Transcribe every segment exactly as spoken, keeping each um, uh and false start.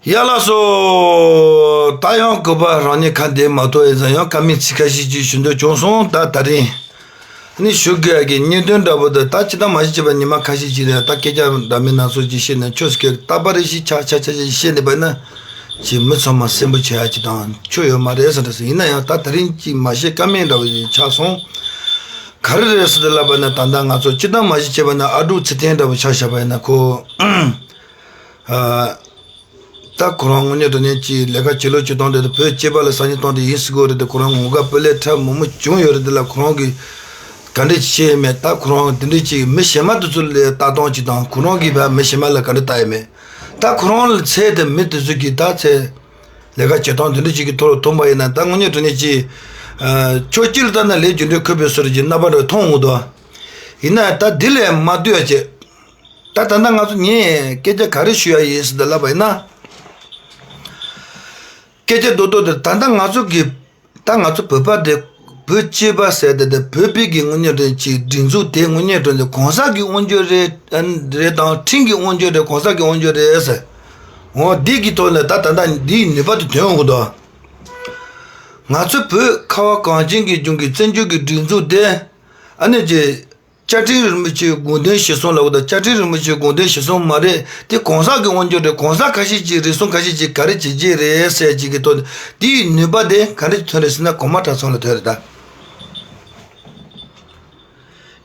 ཡ་ལགས་སོ། ད་ཡང་གུས་པ་རང་ཉིད་ཁ་བདེ་མ་གཏོགས་ཡིན་ཙང་ཡང་བཀའ་མོལ་ཚིག་ཁ་ཤས་ཅིག་ཞུ་འདོད་བྱུང་སོང་། ད་ད་རིང་ནི་ཞུ་དགོས་ཀྱི་གནད་དོན་འདྲ་པོ་འདི་ད་ཅི་ལྟར་མ་ཞིག་བྱས་པ་ཉི་མ་ཁ་ཤས་ཅིག་རེད། ད་སྐད་ཆ་འདྲ་མིན་སྣ་ཚོགས་ཅིག་བཤད་ནས་ཆོས་སྐད་རྟག་པ་རེ་ཞིག་ཆག་ཆག་ཆག་ཆག་བཤད་ནས་པ་ན་ཅིག་མི་ཚང་མ་སེམས་པོ་ཆེ་ཡ་ཅིག་དང་ཆོས་ཡོད་མ་རེད་ཟེར་འདྲ་ཟེར། ཡིན་ན་ཡང་ད་ད་རིང་ཅིག་མ་བཤད་ཀ་མེད་འདྲ་པོ་ཞིག་ཆགས་སོང་། ག་རེ་རེད་ཟེར་ལབ་པ་ན་ད་ལྟ་ང་ཚོ་ཅི་ལྟར་མ་ཞིག་བྱས་པ་ན་ཨ་ཀྲུག་ཚེ་བརྟན་འདྲ་པོ་ཆ་བཞག་པ་ཡིན་ན་ཁོ། ད་ཁོ་རང་དངོས་གནས་དྲང་གནས་ཀྱི་ལས་ཀ་བྱེད་ལུགས་ཀྱི་སྟངས་དེ་བོད་སྐྱེས་པ་ལ་སང་ཉིན་གཏོང་དེ་ཡིན་ཟེར་གོ་རེད་དེ། ཁོ་རང་ངོ་དགའ་སྤུ་ལས་ཁྲ་མོག་མོག་བྱུང་ཡོད་རེད་དེ་ལ་ཁོ་རང་གིས་ག་འདྲས་བྱས་མེད། ད་ཁོ་རང་དེ་འདྲས་ཀྱི་མི་གཞན་མ་དེ་ཚོ་ལ་ལྟ་སྟངས་ཀྱི་དང་ཁོ་རང་གིས་བ་མི་གཞན་མ་ལ་ག་འདྲས་ལྟ་ཡོད་མེད། ད་ཁོ་རང་ལ་ཚད་དེ་མི་དེ་ཚོ་གིས་ད་ཚད་ལས་ཀ་བྱེད་སྟངས་དེ་འདྲས་ཀྱི་ཐོག་ལ་མཐོང་པ་ཡིན་ན་ད་དངོས་གནས་དྲང་གནས་ཀྱི་ཕྱོགས་གཅིག་ལ་ལྟ་ན་ལས་རྒྱུ་འབྲས་འཁོར་བའི་སོར་གྱི་རྣམ་པ་འདྲ་མཐོང་འོང་དོ། ཡིན་ན་ད་འདི་ལས་མ་བཏུས་ཡ་བྱེད། ད་ད་ལྟ་ང་ཚོ་ངས་སྐད་ཆ་ག་རེ་ཞུ་ཡ་ཡིན་ཟེར་ད་ལབ་པ་ཡིན་ན། སྐད་ཆ་རྡོག་རྡོག་དེ་ད་ལྟ་ང་ཚོ་གི་ད་ང་ཚོ་བོད་པ་དེ་བོད་སྐྱེས་པ་ཟེར་དེ་དེ་བོད་པའི་གི་དངོས་གནས་དྲང་གནས་ཀྱི་སྒྲིག་འཛུགས་དེ་དངོས་གནས་དྲང་གནས་གོང་ས་གི་དབང་སྒྱུར་རེད་རེད་དང་ཁྲིམས་ཀྱི་དབང་སྒྱུར་རེད་གོང་ས་གི་དབང་སྒྱུར་རེད་ཟེར། འོ་འདི་གི་ཐོག་ནས་ད་ད་ལྟ་འདིའི་ནུས་པ་དེ་ཐོན་འོང་གི་འདུག་ང་ཚོ་བོད་ཁ་བ་གངས་ཅན་གྱི་ལྗོངས་ཀྱི་བཙན་བྱོལ་གྱི་སྒྲིག་འཛུགས་དེ་ཨ་ནི་ཅི། བཅའ་ཁྲིམས་རིན་པོ་ཆེའི་དགོངས་དོན་གཞིར་བཟུང་ལབ་དང་བཅའ་ཁྲིམས་རིན་པོ་ཆེའི་དགོངས་དོན་གཞིར་བཟུང་མ་རེད་དེ་གོང་ས་གི་དབང་སྒྱུར་རེད། གོང་ས་ཁ་ཤས་ཀྱིས་རེ་ཟུང་ཁ་ཤས་ཀྱིས་ག་རེ་བྱེད་ཀྱི་རེད་ཟེར་ཅིག་གི་ཐོག་ནས་དེའི་ནུས་པ་དེ་ག་འདྲས་ཐོན་རེད་ཟེར་ན་གོང་མ་གྲྭ་ཚང་ལ་ཐོན་རེད་ད།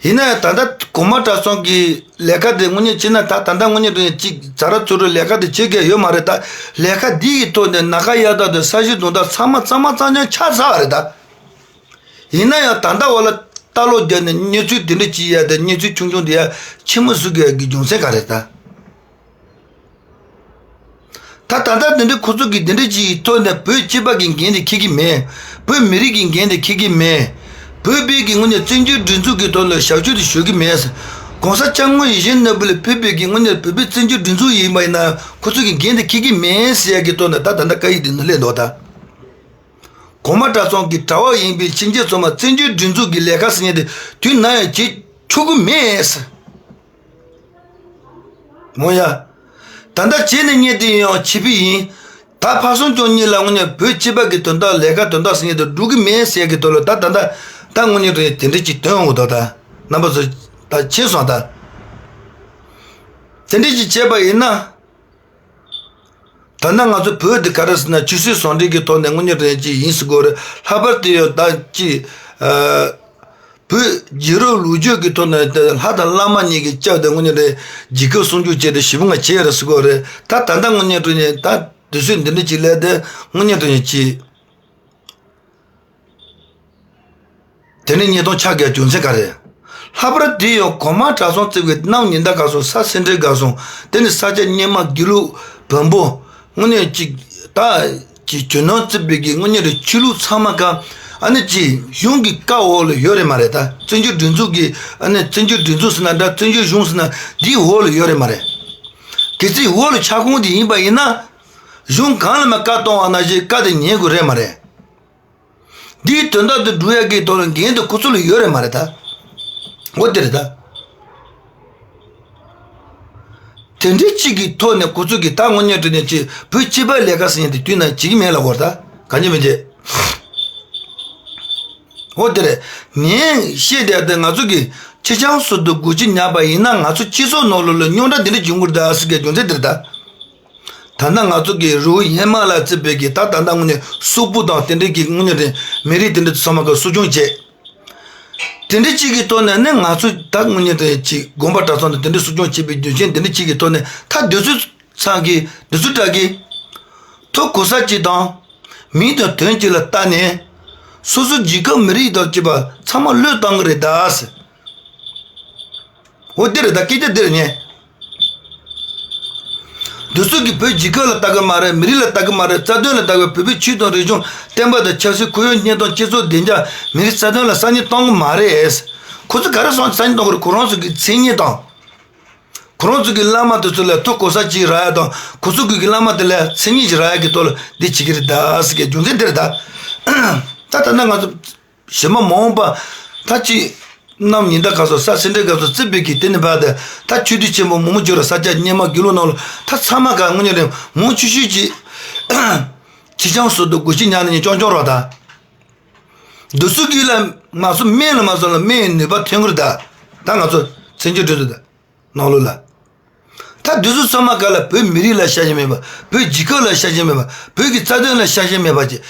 ཡིན་ན་ཡང་ད་ལྟ་གོང་མ་གྲྭ་ཚང་གི་ལས་ཀ་དེ་དངོས་གནས་བྱས་ན་ད་ད་ལྟ་དངོས་གནས་དྲང་གནས་ཅིག་ཛ་དྲག་ཚུ་རུ་ལས་ཀ་དེ་བྱེད་དགོས་ཡོད་མ་རེད་ད། ལས་ཀ་འདི་ཡི་ཐོག་ནས་ན་ཁ་གཡར་སྟངས་དང་ས་གཞི་རྡུང་སྟངས་ཚང་མ་ཚང་མ་རྩ་ཆེན་ཆགས་ཚར་བ་རེད་ད། ཡིན་ན་ཡང་ད་ལྟ་བར་ལ་ལྟ་ཀློག་བརྒྱབ་ནས་གནས་ཚུལ་དེ་འདྲ་ཅིག་ཡ་དེ་གནས་ཚུལ་ཆུང་ཆུང་དེ་ཡ་ཆེན་མོ་བཟོ་དགོས་ཡ་གི་རྒྱུ་མཚན་ག་རེ་ད། ད་ད་ལྟ་དེ་འདྲ་ཁོ་ཚོ་གིས་དེ་འདྲ་ཅིག་ཐོག་ནས་བོད་སྤྱི་པ་གི་འགན་དེ་འཁྱེར་གི་མེད། བོད་མི་རིགས་ཀྱི་འགན་དེ་འཁྱེར་གི་མེད། བོད་པའི་གི་ངོས་ནས་བཙན་བྱོལ་སྒྲིག་འཛུགས་ཀྱི་ཐོག་ལ་ཞབས་ཞུ་དེ་ཞུ་གི་མེད། གོང་ས་སྐྱབས་མགོན་ཡིད་བཞིན་ནོར་བུ་ལ་ཕེབས་པའི་གི་ངོས་ནས་བོད་པའི་བཙན་བྱོལ་སྒྲིག་འཛུགས་ཡིན་པ་ཡིན་ན་ཁོ་ཚོ་གི་འགན་དེ་འཁྱེར་གི་མེད་ཟེར་ཡ་གི་ཐོག་ནས་ད་ད་ལྟ་བཀའ་ཡིག་དེ་ནང་སླེབས་འདུག་ད། གོང་མ་གྲྭ་ཚང་གི་གྲྭ་པ་ཡིན་པའི་ཕྱིན་ཆད་ཚང་མ་བཙན་བྱོལ་སྒྲིག་འཛུགས་ཀྱི་ལས་ཀ་ཟེར་མཁན་དེ་དུས་ནམ་ཡང་བྱེད་ཆོག་གི་མེད། མོ་ཡ། ད་ལྟ་བྱས་ནས་ཉེ་དེ་ཡང་བྱེད་པའི་ཡིན། ད་ཕར་སོང་ཀྱང་གཉིས་ལ་དངོས་གནས་བོད་སྤྱི་པ་གི་དོན་དག་ལས་ཀ་དོན་དག་ཟེར་མཁན་དེ་འགྲུབ་གི་མེད་ཟེར་གི་དོན་ལ་ད་ད་ལྟ་ད་དངོས་གནས་དྲང་གནས་དེ་འདྲ་ཅིག་ཐོན་འོང་གི་འདུག་ད། རྣམ་པ་ཚོ་ད་མཁྱེན་སོང་ད། དེ་འདྲ་ཅིག་བྱས་པ་ཡིན་ན། ད་ནང་ང་ཚོ་བོད་འདི་ག་རེ་ཟེར་ན་ཆོས་སྲིད་ཟུང་འབྲེལ་གྱི་ཐོག་ནས་དངོས་གནས་དྲང་གནས་ཅིག་ཡིན་ཟེར་དགོས་རེད། ལྷག་པར་དུ་ཡང་ད་ཅིག་ཨ། བོད་རྒྱལ་རབས་ལོ་རྒྱུས་ཀྱི་ཐོག་ནས་ད་ལྷ་དང་བླ་མ་གཉིས་ཀྱི་སྐྱབས་དེ་དངོས་གནས་དྲང་གནས་རྒྱལ་ཁབ་སྲུང་སྐྱོབ་བྱས་ཏེ་ཞེ་པོ་ང་བྱས་རེད་ཟེར་དགོས་རེད། ད་ད་ལྟ་དངོས་གནས་དྲང་གནས་ད་དུས་ཚོད་འདི་འདྲ་ཅིག་སླེབས་ཏེ་དངོས་གནས་དྲང་གནས་ཅིག་དེ་ནས་ཉིས་སྟོང་ཆགས་དགོས་རྒྱུ་མཚན་ག་རེ། ལྷག་པར་དེ་ཡང་གོང་མ་གྲྭ་ཚང་བརྩིགས་པའི་གནམ་ཉི་ཟླ་ག་སོང་ས་སེ་འབྲས་ག་སོང་དེ་ནི་ས་སྐྱ་སྙེ་མ་དགེ་ལུགས་བོན་པོ་དངོས་གནས་ཅིག་ད་ཀྱི་ཇོ་ནང་བརྩིགས་པའི་གི་དངོས་གནས་རེད་ཆོས་ལུགས་ཚང་མ་ག་ཨ་ནི་ཅིག་གཞུང་གི་བཀའ་འོག་ལ་ཡོད་རེད་མ་རེད་ད། བཙན་བྱོལ་སྒྲིག་འཛུགས་ཀྱི་ཨ་ནི་བཙན་བྱོལ་སྒྲིག་འཛུགས་ཟེར་ན་འདྲ་བཙན་བྱོལ་གཞུང་ཟེར་ན་འདིའི་འོག་ལ་ཡོད་རེད་མ་རེད། གལ་སྲིད་འོག་ལ་ཆགས་ཁོངས་དེ་ཡིན་པ་ཡིན་ན་གཞུང་གང་ལ་མ་བཀའ་གཏོང་བ་ནང་བཞིན་བཀའ་དེ་ཉན་དགོས་རེད་མ་རེད། འདིའི་དོན་དག་དེ་སྒྲུབ་ཡག་གི་ཐོག་ལ་འགན་དེ་ཁོ་ཚོ་ལ་ཡོད་རེད་མ་རེད་ད། འོ་དེ་རེད་ད། དེ་འདྲའི་གཅིག་གི་ཐོག་ནས་ཁོ་ཚོ་གི་ད་དངོས་གནས་དྲང་གནས་ཀྱི་བོད་སྤྱི་པའི་ལས་ཀ་ཟེར་མཁན་དེ་དུས་ན་བྱེད་ཀྱི་མེད་ལབ་དགོས་རེད་ད། གང་ཡིན་མིན་དེ། འོ་དེ་རེད། ངས་བཤད་བསྡད་དེ་ང་ཚོ་གི་ཁྱི་སྤྱང་ཟུར་དུ་སྒོ་ཁྱི་ཉར་བ་ཡིན་ན་ང་ཚོ་སྤྱི་ཚོགས་ནང་ལོགས་ལ་རྙོག་དྲ་དེ་འདྲ་བྱུང་གི་རེད་ད་ཟེར་གི་རྒྱུ་མཚན་དེ་རེད་ད། ད་ལྟ་ང་ཚོ་གི་རི་བོ་ཧི་མ་ལ་རྩིབས་པའི་གི་ད་ད་ལྟ་དངོས་གནས་སོག་པོ་དང་དེ་འདྲའི་གི་དངོས་གནས་རེད་མི་རིགས་དེ་འདྲ་ཚང་མ་གི་གསོ་སྐྱོང་བྱས། དེ་འདྲའི་གཅིག་གི་ཐོག་ནས་ནི་ང་ཚོ་ད་དངོས་གནས་རེད་ཅིག་དགོན་པ་གྲྭ་ཚང་དང་དེ་འདྲ་གསོ་སྐྱོང་བྱེད་པའི་རྒྱུ་རྐྱེན་དེ་འདྲ་གཅིག་གི་ཐོག་ནས་ད་དེ་ཚོ་ཚང་གི་དེ་ཚོ་དྲག་གི་ཐོ་གོ་ས་གཅིག་དང་མིང་དང་དོན་གཅིག་ལ་བལྟ་ནས་སོ་སོ་རྒྱལ་ཁབ་མི་རིགས་དང་བཅས་པ་ཚང་མ་བློས་བཏང་གི་རེད་ད་ཟེར། འོ་དེ་རེད་ད་སྐད་ཆ་དེ་རེད་ཉན། འདི་ཚོ་གིས་བོད་རྒྱལ་ཁབ་ལ་ལྟ་གི་མ་རེད། མི་རིགས་ལ་ལྟ་གི་མ་རེད། རྩ་དོན་ལ་ལྟ་གི་བོད་པའི་ཆོས་དང་རིག་གཞུང་བསྟན་པ་དང་ཆབ་སྲིད་ཁོར་ཡུག་གནས་སྟངས་སྤྱི་ཚོགས་བདེ་འཇགས་མི་རིགས་རྩ་དོན་ལ་སང་ཉིན་གཏོང་གི་མ་རེད། ཁོ་ཚོ་ག་རེ་སོང་སང་ཉིན་གཏོང་གི་རེད། ཁོ་རང་ཚོ་གི་མཚན་སྙན་དང་། ཁོ་རང་ཚོ་གི་བླ་མ་དེ་ཚོ་ལ་ཐོ་གོ་ས་ཅིག་རག་ཡ་དང་ཁོ་ཚོ་གི་གི་བླ་མ་དེ་ལ་མཚན་སྙན་ཅིག་རག་ཡ་གི་ཐོག་ལ་འདི་བྱེད་ཀྱི་རེད་ད་ཟེར་གི་རྒྱུ་མཚན་དེ་རེད་ད། ད་ད་ལྟ་ང་ཚོ། གཞན་མ་མ་འོངས་པ་ད་ཅི་ གནམ་ཉི་ཟླ་སྐར་ཚོགས་ས་སེ་འབྲས་དཀར་ཚོགས་བརྩིགས་པའི་གི་དེ་ནི་བར་དུ་ད་ཆོས་སྡེ་ཆེན་པོ་མང་པོ་བྱོས་ར། ས་སྐྱ་སྙེ་མ་དགེ་ལུགས་ནང་ལ་ད་ཚང་མ་ག་དངོས་གནས་རེད། མང་ཆེ་ཤོས་ཀྱིས་ཁྱི་སྤྱང་ཟུར་དུ་སྒོ་ཕྱི་ཉག་ནས་ཉིན་ཅོང་ཅོང་རོགས་ད། དེ་ཚོ་གི་ལ་མ་སོང་སྨན་ལ་མ་སོང་ལ་སྨན་ནུས་པ་ཐོན་གི་རེད་ད། ད་ང་ཚོ་བཙན་བྱོལ་སྒྲིག་འཛུགས་ད་ནང་ལོགས་ལ། ད་དེ་ཚོ་ཚང་མ་ག་ལ་བོད་མི་རིགས་ལ་ཤ་ཞེན་མེད་པ། བོད་རྒྱལ་ཁབ་ལ་ཤ་ཞེན་མེད་པ། བོད་ཀྱི་རྩ་དོན་ལ་ཤ་ཞེན་མེད་པ་ཅིག་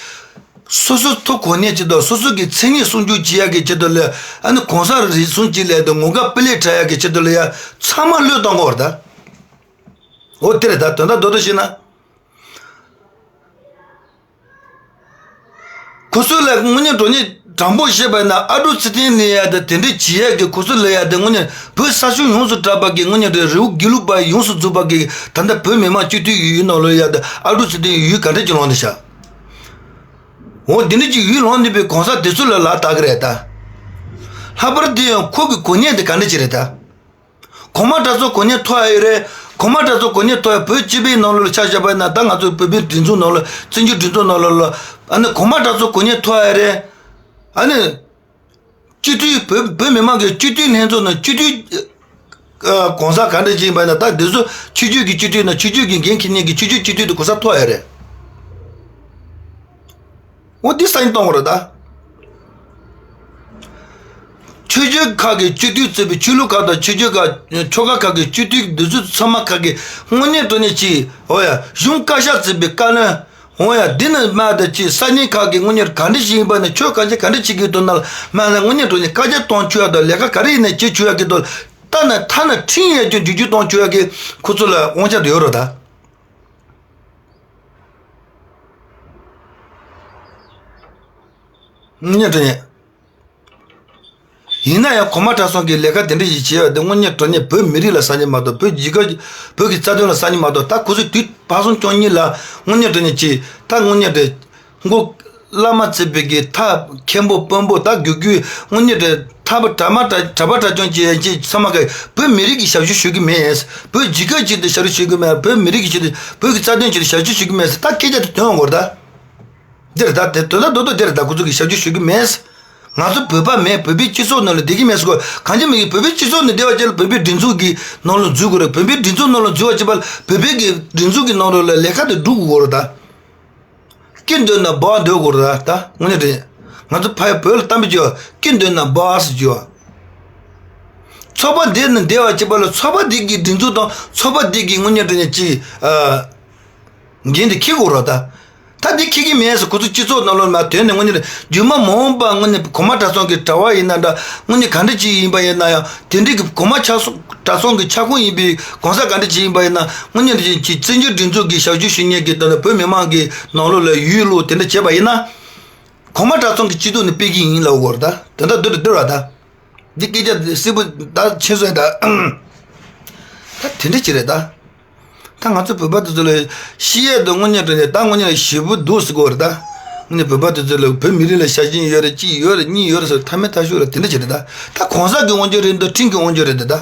སོ་སོ་ཐོབ་གོ་གནས་ཆེད་དུ། སོ་སོ་གི་མཚན་སྙན་སྲུང་སྐྱོབ་བྱེད་ཡག་གི་ཆེད་དུ་ལ། ཨ་ནི་གོང་ས་རིགས་གསུམ་གྱི་ལས་དང་ངོ་དགའ་སྤུས་ལེགས་དྲ་ཡག་གི་ཆེད་དུ་ལ་ཡ་ཚང་མ་བློས་གཏོང་དགོས་རེད་ད། འོ་དེ་རེད་ད། དོན་དག་རྡོག་རྡོག་བཤད་ན། ཁོ་ཚོ་ལ་དངོས་གནས་དྲང་གནས་དྲང་པོ་བཤད་པ་ཡིན་ན། ཨ་ཀྲུག་ཚེ་བརྟན་ལབ་ཡ་དེ་དེ་འདྲས་བྱེད་ཡ་གི་ཁོ་ཚོ་ལབ་ཡ་དེ་དངོས་གནས་བོད་ས་ཕྱོགས་ཡོངས་སུ་གྲགས་པ་གི་དངོས་གནས་དེ་རི་བོ་དགེ་ལུགས་པ་ཡོངས་སུ་རྫོགས་པ་གི་ད་ལྟ་བོད་མི་མང་སྤྱི་འཐུས་ཡོད་ཡོད་ནང་ལོགས་ཡ་དེ་ཨ་ཀྲུག་ཚེ་བརྟན་ཡུལ་ག་འདྲས་ཀྱི་ལོང་དེ་ཤ། འོ་དེ་འདྲས་ཀྱི་ཡུལ་ལོང་དེ་པའི་གོང་ས་དེ་ཚོ་ལ་ལག་བསྟར་གི་རེད་ད། ལྷག་པར་དེ་ཡང་ཁོ་གི་གོ་གནས་དེ་ག་འདྲས་ཅིག་རེད་ད། གོང་མ་གྲྭ་ཚང་གོ་གནས་ཐོབ་ཡ་ཡོད་རེད། གོང་མ་གྲྭ་ཚང་གོ་གནས་ཐོབ་ཡ་བོད་སྤྱི་པའི་ནང་ལོགས་ལ་ཆ་བཞག་པ་ཡིན་ན། ད་ང་ཚོ་བོད་པའི་སྒྲིག་འཛུགས་ནང་ལ། བཙན་བྱོལ་སྒྲིག་འཛུགས་ནང་ལོགས་ལ། ཨ་ནི་གོང་མ་གྲྭ་ཚང་གོ་གནས་ཐོབ་ཡ་རེད། ཨ་ནི་སྤྱི་འཐུས་བོད་བོད་མི་མང་གི་སྤྱི་འཐུས་ལྷན་ཚོགས་ནང་སྤྱི་འཐུས་ཨ་གོང་ས་ག་འདྲ་ཅིག་ཡིན་པ་ཡིན་ན། ད་འདི་ཚོ་ཆོས་བརྒྱུད་ཀྱི་སྤྱི་འཐུས་ནང་ཆོས་བརྒྱུད་ཀྱི་འགན་འཁྱེར་མཁན་གྱི་ཆོས་བརྒྱུད་སྤྱི་འཐུས་དེ་གོང་ས་ཐོབ་ཡ་རེད། འོ་འདི་སང་ཉིན་གཏོང་བ་རེད་ད། ཆོས་བརྒྱུད་ཁག་གི་སྤྱི་འཐུས་བརྩིས་པའི་ཆོས་ལུགས་ཁག་དང་ཆོས་བརྒྱུད་ཁག་ཆོལ་ཁ་ཁག་གི་སྤྱི་འཐུས་འདི་ཚོ་ཚང་མ་ཁག་གི་དངོས་གནས་དྲང་གནས་ཀྱི། འོ་ཡ། གཞུང་བཀའ་ཤག་བརྩིས་པའི་བཀའ་བློན། འོ་ཡ། འདི་ནི་མ་དང་ཅི་ས་གནས་ཁག་གི་དངོས་གནས་ག་འདྲ་ཞིག་ཡིན་པ་ནི། ཆོས་གང་ཅི་ག་འདྲ་བྱེད་ཀྱི་འདུག་ན་ལ་མ་ལ་དངོས་གནས་དྲང་གནས་བཀའ་རྒྱ་གཏོང་བཅུག་ཡ་དང་། ལས་ཀ་ག་རེ་ཡིན་ན་བྱེད་བཅུག་ཡ་གི་དོན་ལ། ལྟ་ན་ཐ་ན་ཁྲིམས་ཡ་རྒྱུན་འཇུག་རྒྱུ་གཏོང་བཅུག་ཡ་གི་ཁོ་ཚོ་ལ་དབང་ཆ་དེ་ཡོད་རེད་ད། དངོས་གནས་དྲང་གནས། ཡིན་ན་ཡང་གོང་མ་གྲྭ་ཚང་གིས་ལས་ཀ་དེ་འདྲ་ཞིག་བྱས་པ་དེ་དངོས་གནས་དྲང་གནས་བོད་མི་རིགས་ལ་ས་ཉིན་མ་གཏོགས། བོད་རྒྱལ་ཁབ་བོད་ཀྱི་རྩ་དོན་ལ་ས་ཉིན་མ་གཏོགས། ད་ཁོ་ཚོས་དུས་བར་གསུམ་བཅུ་གཉིས་ལ་དངོས་གནས་དྲང་གནས་ཀྱི་ད་དངོས་གནས་དྲང་མགོ་བླ་མ་བརྩིས་པའི་གི་ཐག་མཁན་པོ་དཔོན་པོ་ད་རྒྱུག་རྒྱུ་དངོས་གནས་དྲང་ཐག་པ་གྲ་མ་གྲ་གྲ་པ་གྲ་ཅུང་ཅིག་ཡན་ཆད་ཚང་མ་གིས་བོད་མི་རིགས་ཀྱི་ཞབས་ཞུ་ཞུ་གི་མེད། བོད་རྒྱལ་ཁབ་ཅིག་ཏུ་ཞབས་ཞུ་ཞུ་གི་མེད། བོད་མི་རིགས་ཀྱི་ཆེད་དུ་བོད་ཀྱི་རྩ་དོན་ཆེད་དུ་ཞབས་ཞུ་ཞུ་གི་མེད་ཟེར་ད་སྐད་ཆ་དེ་ཐོན་འོང་གོ་རེད་ད། འདིར་ད་དེ་དོན་དག་རྡོག་རྡོག་འདིར་ད་ཁོ་ཚོ་གི་ཞབས་ཞུ་ཞུ་གི་མེད། ང་ཚོ་བོད་པ་མེད། བོད་པའི་སྤྱི་ཚོགས་ནང་ལ་བསྡད་ཀྱི་མེད་ཟེར་གོ། གང་ཅི་མི་གི་བོད་པའི་སྤྱི་ཚོགས་ནང་བསྡད་པ་ཅིག་ལ་བོད་པའི་སྒྲིག་འཛུགས་ཀྱི་ནང་ལ་འཛུལ་དགོས་རེད། བོད་པའི་སྒྲིག་འཛུགས་ནང་ལ་འཛུལ་བ་ཅིག་པ་ལ་བོད་པའི་གི་སྒྲིག་འཛུགས་ཀྱི་ནང་ལོགས་ལ་ལས་ཀ་དེ་སྒྲུབ་དགོས་རེད་ད། སྐྱིད་འདོད་ན་བག་འདོད་དགོས་རེད་ད། དངོས་གནས་དྲང་། ང་ཚོ་ཕ་ཡ་བོད་ལ་གཏམ་དཔེ་བརྗོད། སྐྱིད་འདོད་ན་བག་ཟེར་བརྗོད། ཚོགས་པ་འདི་ནང་བསྡད་པ་ཅིག་པ་ལ་ཚོགས་པ་འདི་གི་སྒྲིག་འཛུགས་དང་ཚོགས་པ་འདི་གི་དངོས་གནས་དྲང་གནས་ཀྱི་ཨ། འགན་དེ་འཁྱེར་དགོས་རེད་ད། ད་འདི་འཁྱེར་གྱི་མེད་ཟེར། ཁོ་ཚོ་སྤྱི་ཚོགས་ནང་ལོགས་མ་དོན་ནས་དངོས་གནས་རྒྱུ་མ་མ་འོངས་པ་དངོས་གནས་གོང་མ་གྲྭ་ཚང་གི་གྲྭ་པ་ཡིན་ན་འདྲ། དངོས་གནས་ག་འདྲ་ཅིག་ཡིན་པ་ཡིན་ན་ཡང་། དེ་འདྲའི་གི་གོང་མ་ཆ་ཚང་གྲྭ་ཚང་གི་ཆ་ཁོངས་ཡིན་པའི་གོང་ས་ག་འདྲ་ཅིག་ཡིན་པ་ཡིན་ན། དངོས་གནས་ཀྱི་བཙན་བྱོལ་སྒྲིག་འཛུགས་ཀྱི་ཞབས་ཞུ་ཞུ་མཁན་གྱི་ད་ལྟ་བོད་མི་མང་གི་ནང་ལོགས་ལ་ཡུལ་ལུགས་དེ་འདྲ་བྱས་པ་ཡིན་ན། གོང་མ་གྲྭ་ཚང་གི་སྤྱི་འཐུས་ནས་ཕེབས་ཀྱི་ཡིན་ལབ་དགོས་རེད་ད། དེ་འདྲ་འདི་འདྲ་འདི་རེད་ད། འདི་སྐད་ཆ་འདི་གསལ་པོ་ད་ཆེ་སོང་ད། ད་དེ་འདྲ་ཅིག་རེད་ད། ད་ང་ཚོ་བོད་པ་དེ་ཚོ་ལ་ཤི་ཡས་དང་དངོས་གནས་དྲང་གནས་ད་དངོས་གནས་ཞེ་པོ་འདུག་ཟེར་གོ་རེད་ད། དངོས་གནས་བོད་པ་དེ་ཚོ་ལ་བོད་མི་རིགས་ལ་ཤ་ཞེན་ཡོད་རེད། གཅིག་ཡོད་རེད། གཉིས་ཡོད་རེད་ཟེར་ཐ་མལ་ཐ་ཤོར་རེད། དེ་འདྲ་ཅིག་རེད་ད། ད་གོང་ས་གི་དབང་སྒྱུར་རེད་འདུག་ཁྲིམས་ཀྱི་དབང་སྒྱུར་རེད་འདུག་ད།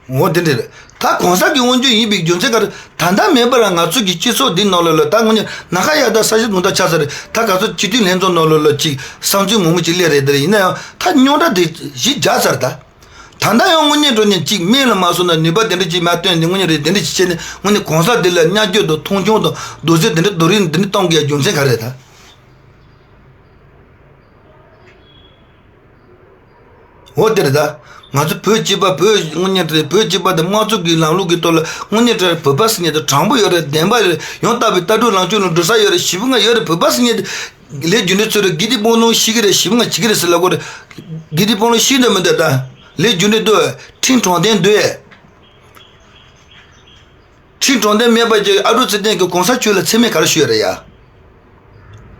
འོ་དེ་འདྲ་རེད། ད་གོང་ས་གི་དབང་སྒྱུར་ཡིན་པའི་རྒྱུ་མཚན་ག་རེ། ད་ལྟ་མེད་པར་ང་ཚོ་གི་སྤྱི་ཚོགས་འདི་ནང་ལོགས་ལ་ད་དངོས་གནས་ནམ་མཁའ་ཡ་ད་ས་གཞི་རྡུང་ད་ཆགས་ཚར་རེད། ད་ག་ཚོད་སྤྱི་འཐུས་ལྷན་ཚོགས་ནང་ལོགས་ལ་ཅིག་བསམ་ཚུལ་མང་པོ་ཅིག་སླེབས་རེད། དེ་རེད། ཡིན་ན་ཡང་ད་རྙོག་དྲ་དེ་གཞི་རྒྱག་ཚར་ད། ད་ལྟ་ཡང་དངོས་གནས་དྲང་གནས་ཅིག་སྨན་ལ་མ་སོང་ན་ནུས་པ་དེ་འདྲ་ཅིག་མ་བཏོན་ནས་དངོས་གནས་རེད། དེ་འདྲ་ཅིག་བྱས་ནས་དངོས་གནས་གོང་ས་དེ་ལ་བརྙས་བཅོས་དང་མཐོང་ཆུང་དང་རྡོག་རྫིས་དེ་འདྲ་རྡོ་རིང་འདི་འདྲ་གཏོང་དགོས་རྒྱུ་མཚན་ག་རེ་རེད་ད། འོ་དེ་རེད་ད། ང་ཚོ་བོད་སྤྱི་པ་བོད་དངོས་གནས་དེ་བོད་སྤྱི་པ་དེ་དམངས་གཙོ་གི་ལམ་ལུགས་ཀྱི་ཐོག་ལ་དངོས་གནས་དེ་བོད་པ་ཟེར་མཁན་དེ་དྲང་པོ་ཡོད་རེད། བདེན་པ་ཡོད་རེད། ཡང་དག་པའི་ལྟ་གྲུབ་ལངས་ཕྱོགས་ནང་འགྲོ་ས་ཡོད་རེད། ཞེ་པོ་ང་ཡོད་རེད། བོད་པ་ཟེར་མཁན་དེ་ལས་རྒྱུ་འབྲས་ཚོད་རེད། དགེ་ལྡན་དཔོན་སློབ་ཤེས་ཀྱི་རེད། ཞེ་པོ་ང་བྱེད་ཀྱི་རེད་ཟེར་ལབ་དགོས་རེད། དགེ་ལྡན་དཔོན་སློབ་ཤེས་འདོད་མི་འདོད་ད། ལས་རྒྱུ་འབྲས་འདོད། ཁྲིམས་དྲང་བདེན་འདོད། ཁྲིམས་དྲང་བདེན་མེད་པ་ཅིག་ཨ་ཀྲུག་ཚེ་བརྟན་གྱིས་གོང་ས་མཆོག་ལ་མཚན་སྨད་ག་རེ་ཞུས་རེད་ཡ།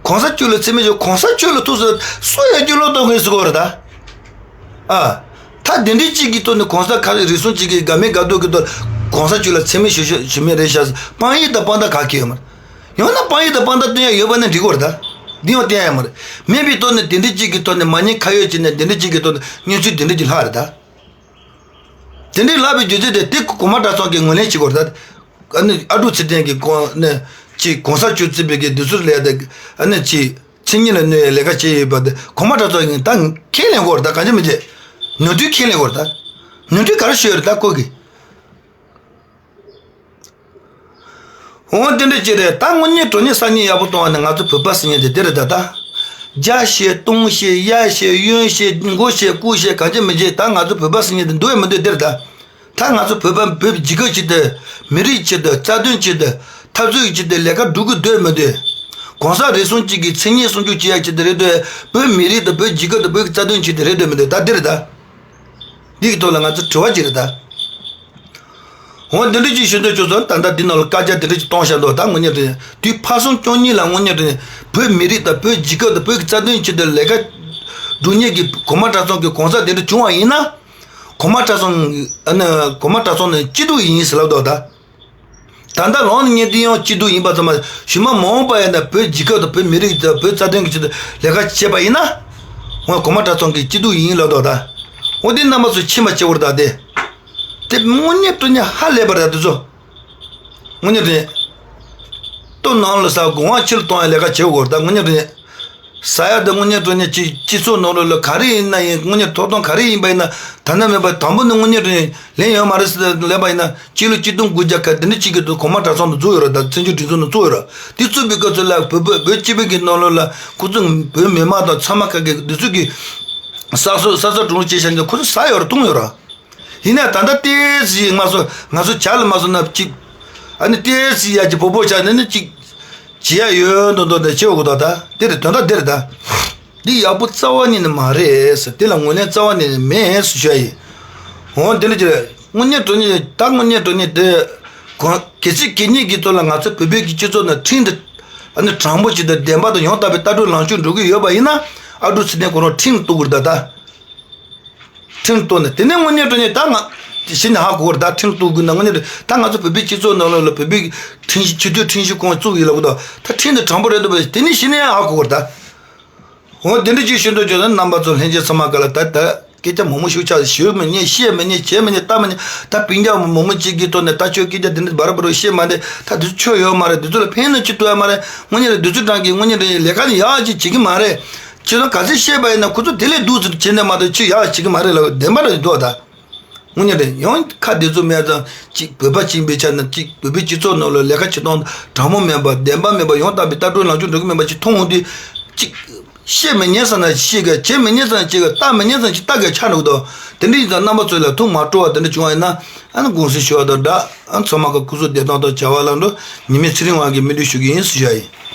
གོང་ས་མཆོག་ལ་མཚན་སྨད་ཞུ། གོང་ས་མཆོག་ལ་ཐུགས་སུ་སུ་ཡ་རྒྱུ་ལོ་གཏོང་གི་ཟེར་གོ་རེད་ད། ཨ། ད་དེ་འདྲའི་གཅིག་གི་ཐོག་ནས་གོང་ས་ཁ་རིགས་གསུམ་གཅིག་གི་དགའ་མེད་དགའ་སྡུག་གི་ཐོག་གོང་ས་མཆོག་ལ་མཚན་སྨད་ཞུ་ཞུ་ཞུ་མེད་རེད་ཤག་དཔང་ཡིག་དང་དཔང་རྟགས་ག་གི་ཡོད་མ་རེད། ཡང་ན་དཔང་ཡིག་དང་དཔང་རྟགས་སྟོན་ཡ་ཡོད་པ་ན་འགྲིག་གོ་རེད་ད། འདི་ཡང་སྟོན་ཡ་ཡོད་མ་རེད། མེད་པའི་ཐོག་ནས་དེ་འདྲའི་གཅིག་གི་ཐོག་ནས་མ་ཉེས་ཁ་གཡོགས་བྱས་ནས་དེ་འདྲའི་གཅིག་གི་ཐོག་ནས་གནས་ཚུལ་དེ་འདྲའི་གཅིག་ལྷག་རེད་ད། དེ་འདྲའི་ལབ་པའི་རྒྱུ་མཚན་དེ་དེ་གོང་མ་གྲྭ་ཚང་གིས་ངོས་ལེན་བྱེད་དགོས་རེད་ད། ཨ་ནི་ཨ་ཀྲུག་ཚེ་བརྟན་གྱིས་གོང་ནས་ཅིག་གོང་ས་མཆོག་བརྩིས་པའི་གི་དུས་ཚོད་ལས་ད་ཨ་ནི་ཅིག་ མཚན་ཉིད་ལ་གནོད་ཡའི་ལས་ཀ་བྱས་ཡོད་པ་དེ་གོང་མ་གྲྭ་ཚང་གིས་ད་ཁས་ལེན་དགོས་རེད། ད་གང་ཅི་མི་བྱེད། ནོར་འཁྲུལ་ཁས་ལེན་དགོས་རེད། ད་ནོར་འཁྲུལ་ག་རེ་ཤོད་རེད། ད་ཁོ་གིས། འོ་དེ་འདྲ་ཅིག་རེད། ད་དངོས་གནས་དྲང་གནས་སང་ཉིན་ཡག་པོ་གཏོང་བ་ནི་ང་ཚོ་བོད་པ་ཟེར་མཁན་དེ་དེ་རེད། ད་ད་རྒྱ་བཤད་སྟོང་བཤད་གཡའ་བཤད་གཡོན་བཤད་མགོ་བཤད་སྐུ་བཤད་གང་ཅི་མི་བྱེད། ད་ང་ཚོ་བོད་པ་ཟེར་མཁན་དེ་འདུག་ཡ་མི་འདུག་དེ་རེད། ད་ད་ང་ཚོ་བོད་པ་བོད་རྒྱལ་ཁབ་ཆེད་དུ་མི་རིགས་ཆེད་དུ་རྩ་དོན་ཆེད་དུ་འཐབ་རྩོད་ཀྱི་ཆེད་དུ་ལས་ཀ་སྒྲུབ་དགོས་འདུག་ཡ་མི་འདུག་གོང་ས་རེ་ཟུང་གཅིག་གི་མཚན་སྙན་སྲུང་སྐྱོབ་བྱེད་ཡ་ཆེད་དུ་རེད་འདུག་བོད་མི་རིགས་དང་བོད་རྒྱལ་ཁབ་དང་བོད་ཀྱི་རྩ་དོན་ཆེད་དུ་རེད་འདུག་མི་འདུག་ད་དེ་རེད། ད། འདི་གི་ཐོག་ལ་ང་ཚོ་དྲི་བ་ཅིག་རེད་ད། འོ་འདི་འདྲ་ཅིག་ཞུ་འདོད་བྱུང་སོང་། ད་ལྟ་འདི་ནང་ལ་བཀའ་རྒྱ་འདི་འདྲ་ཅིག་གཏོང་བཞག་འདུག་ད་དངོས་གནས་དྲང་གནས་དུས་ཕ་སང་སྐྱོང་ཉིད་ལ་དངོས་གནས་དྲང་གནས་བོད་མི་རིགས་དང་བོད་རྒྱལ་ཁབ་དང་བོད་ཀྱི་རྩ་དོན་ཆེད་དུ་ལས་ཀ་སྒྲུབ་མཁན་གྱི་གོང་མ་གྲྭ་ཚང་གི་གོང་ས་དེ་འདྲ་བྱུང་བ་ཡིན་ན། གོང་མ་གྲྭ་ཚང་ཨ་ནི་གོང་མ་གྲྭ་ཚང་ནི་སྐྱིད་སྡུག་ཡིན་ཟེར་ལབ་འདུག་ད། ད་ལྟ་ལོག་ནས་ཉན་དུས་ཡང་སྐྱིད་སྡུག་ཡིན་པ་ཙམ་མ་གཞུག་མ་མ་འོངས་པ་ཡིན་ན་བོད་རྒྱལ་ཁབ་དང་བོད་མི་རིགས་དང་བོད་རྩ་དོན་གྱི་ཆེད་དུ་ལས་ཀ་བྱས་པ་ཡིན་ན། འོ་གོང་མ་གྲྭ་ཚང་གི་སྐྱིད་སྡུག་ཡིན་ལབ་འདུག་ད། འོ་དེ་རྣམ་པ་ཚོ་ཕྱི་མ་སྐྱེ་བོར་ད་དེ། དེ་དངོས་གནས་དྲང་གནས་ཧ་ལས་པ་རེད་དེ་ཚོ། དངོས་གནས་དྲང་གནས། ལྟོ་ནང་ལ་ཟ་དགོས་དབང་ཕྱིར་གཏོང་ཡ་ལས་ཀ་བྱེད་དགོས་ད་དངོས་གནས་དྲང་གནས། ཟ་ཡ་དེ་དངོས་གནས་དྲང་གནས་ཅིག་སྤྱི་ཚོགས་ནང་ལོགས་ལ་ག་རེ་ཡིན་ན་ཡིན། དངོས་གནས་ཐོབ་ཐང་ག་རེ་ཡིན་པ་ཡིན་ན། ད་ནས་མེད་པ་དང་པོ་ནི་དངོས་གནས་དྲང་གནས་ལེན་ཡོད་མ་རེད་ཟེར་ལབ་པ་ཡིན་ན། སྤྱི་ལོ་གཅིག་སྟོང་དགུ་བརྒྱ་ག་དེ་འདྲ་གཅིག་གི་དུས་གོང་མ་གྲྭ་ཚང་དུ་བཙུགས་ཡོད་ར། ད་བཙན་བྱོལ་སྒྲིག་འཛུགས་ནང་བཙུགས་ཡོད་ར། དེ་བཙུགས་པའི་སྐབས་སུ་ལ་བོད་བོད་བོད་སྤྱི་པའི་གི་ནང་ལོགས་ལ་ཁོ་ཚོ་བོད་མི་མང་དང་ཚང་མ་ག་གི་འདི་ཚོ་གི་ས་སོ་ས་ས་གྲོང་ཆེ་ཤ་འདི་ཁོ་ཚོ་ཟ་ཡོད་ར་བཏུང་ཡོད་ར། ཡིན་ན་ད་ལྟ་ཏོག་ཙམ་ང་ཚོ་ང་ཚོ་ཇ་ལ་མ་སོང་ན་གཅིག་ཨ་ནི་ཏོག་ཙམ་ཡ་གི་བོ་བོ་ཆགས་ནས་ནི་གཅིག་བྱེད་ཡ་ཡོད་མདོག་མདོག་འདྲ་བྱེད་དགོས་ད། ད་འདི་རེད། དོན་དག་འདི་རེད་ད། འདི་ཡག་པོ་རྩ་བ་ཉིད་ནས་མ་རེད་ཟེར། འདི་ལ་ངོས་ལེན་རྩ་བ་ཉིད་ནས་མེད་ཟེར་ཞུ་ཡ་ཡིན། འོ་འདི་འདྲ་ཅིག་རེད། དངོས་གནས་དྲང་གནས་ད་དངོས་གནས་དྲང་གནས་དེ་གང་གལ་སྲིད་གལ་གནད་ཀྱི་ཐོག་ལ་ང་ཚོ་བོད་པའི་གི་སྤྱི་ཚོགས་ནང་ཁྲིམས་དེ་ཨ་ནི་དྲང་པོ་ཅིག་དང་བདེན་པ་དང་ཡང་དག་པའི་ལྟ་གྲུབ་ལངས་ཕྱོགས་འགྲོ་གི་ཡོད་པ་ཡིན་ན། ཨ་འབྲུག་ཚེ་བརྟན་ཁོ་རང་ཁྲིམས་གཏུག་དགོས་རེད་ད། ད་ཁྲིམས་གཏུག་ནས་དེ་ནས་དངོས་གནས་དྲང་གནས་ད་ང་གཞི་ནས་ཧ་གོ་བར་ད་ཁྲིམས་གཏུག་དགོས་ན་དངོས་གནས་ད་ང་ཚོ་བོད་པའི་སྤྱི་ཚོགས་ནང་ལོགས་ལ་བོད་པའི་ཁྲིམས་གཞི་སྤྱི་འཐུས་ཁྲིམས་གཞི་ཁོངས་བཙུགས་ཡོད་ལབ་གི་འདུག་ད་ཁྲིམས་དེ་དྲང་པོ་རེད་འདུག་པ། དེ་ནས་གཞི་ནས་ཧ་གོ་བར་ད། འོ་དེ་འདྲ་ཅིག་ཤོད་འདོད་བྱུང་ན་རྣམ་པ་ཚོ་ལྷན་རྒྱས་ཚང་མ་ག་ལ་ད་ད་སྐད་ཆ་མང་པོ་ཞིག་ཆགས། ཞུ་མི་ཉན། བཤད་མི་ཉན། བྱེད་མི་ཉན། ལྟ་མི་ཉན། ད་སྤུན་ཀྱག་མང་པོ་ཅིག་གི་ཐོག་ནས་ད་ཁྱོད་སྐད་ཆ་དེ་འདྲ་འབར་འབར་བཤད་མ་བསྡད། ད་དེ་ཚོ་ཆོ་ཡོད་མ་རེད། དེ་ཚོ་ལ་ཕན་ནི་ཅི་ཐོགས་ཡ་མ་རེད། དངོས་གནས་ལ་དེ་ཚོ་དྲང་གི་དངོས་གནས་ལ་ལས་ཀ་ནི་ཡག་ཅིག་བྱེད་ཀྱི་མ་རེད། ཁྱེད་ཚོ་ག་ཚོད་བཤད་པ་ཡིན་ན་ཁོ་ཚོ་དེ་ལས་སྡུག་ཙམ་བྱེད་ནས་མ་གཏོགས་ཆོས་ཡག་བྱེད་ཀྱི་མ་རེད་ལབ་བདེན་པ་རེད་འདུག་ད། དངོས་གནས་རེད། ཡང་ཁ་བདེ་ཚོད་མེད་ཙང་གཅིག་བོད་པ་གཅིག་ཡིན་པའི་ཆ་ནས་གཅིག་བོད་པའི་སྤྱི་ཚོགས་ནང་ལ་ལས་ཀ་བྱེད་སྟངས་དྲང་མོ་མེད་པ། བདེན་པ་མེད་པ། ཡང་དག་པའི་ལྟ་གྲུབ་ལངས་ཕྱོགས་འགྲོ་གི་མེད་པ་ཅིག་མཐོང་འོང་དུས། གཅིག་བཤད་མི་ཉན་ས་ན་བཤད་གི། བྱེད་མི་ཉན་ས་ན་བྱེད་གི། ལྟ་མི་ཉན་ས་ན་ཅིག་ལྟ་གི་ཆགས་འགྲོ་གི་འདུག་དེ་འདྲ་ཡིན་ཙང་རྣམ་པ་ཚོ་ལ་ཐུགས་མ་སྤྲོ་བ་དེ་འདྲ་བྱུང་བ་ཡིན་ན། ཨ་ནི་དགོངས་སེལ་ཞུ་བ་དང་སྦྲགས། ཨ་ནི་ཚང་མ་གི་སྐུ་གཟུགས་བདེ་ཐང་དང་བྱ་བ་ལམ་འགྲོ། ཉི་མའི་ཚེ་རིང་བ་གི་སྨོན་འདུན་ཞུ་གི་ཡིན་ཟེར་ཞུ་ཡ་ཡིན།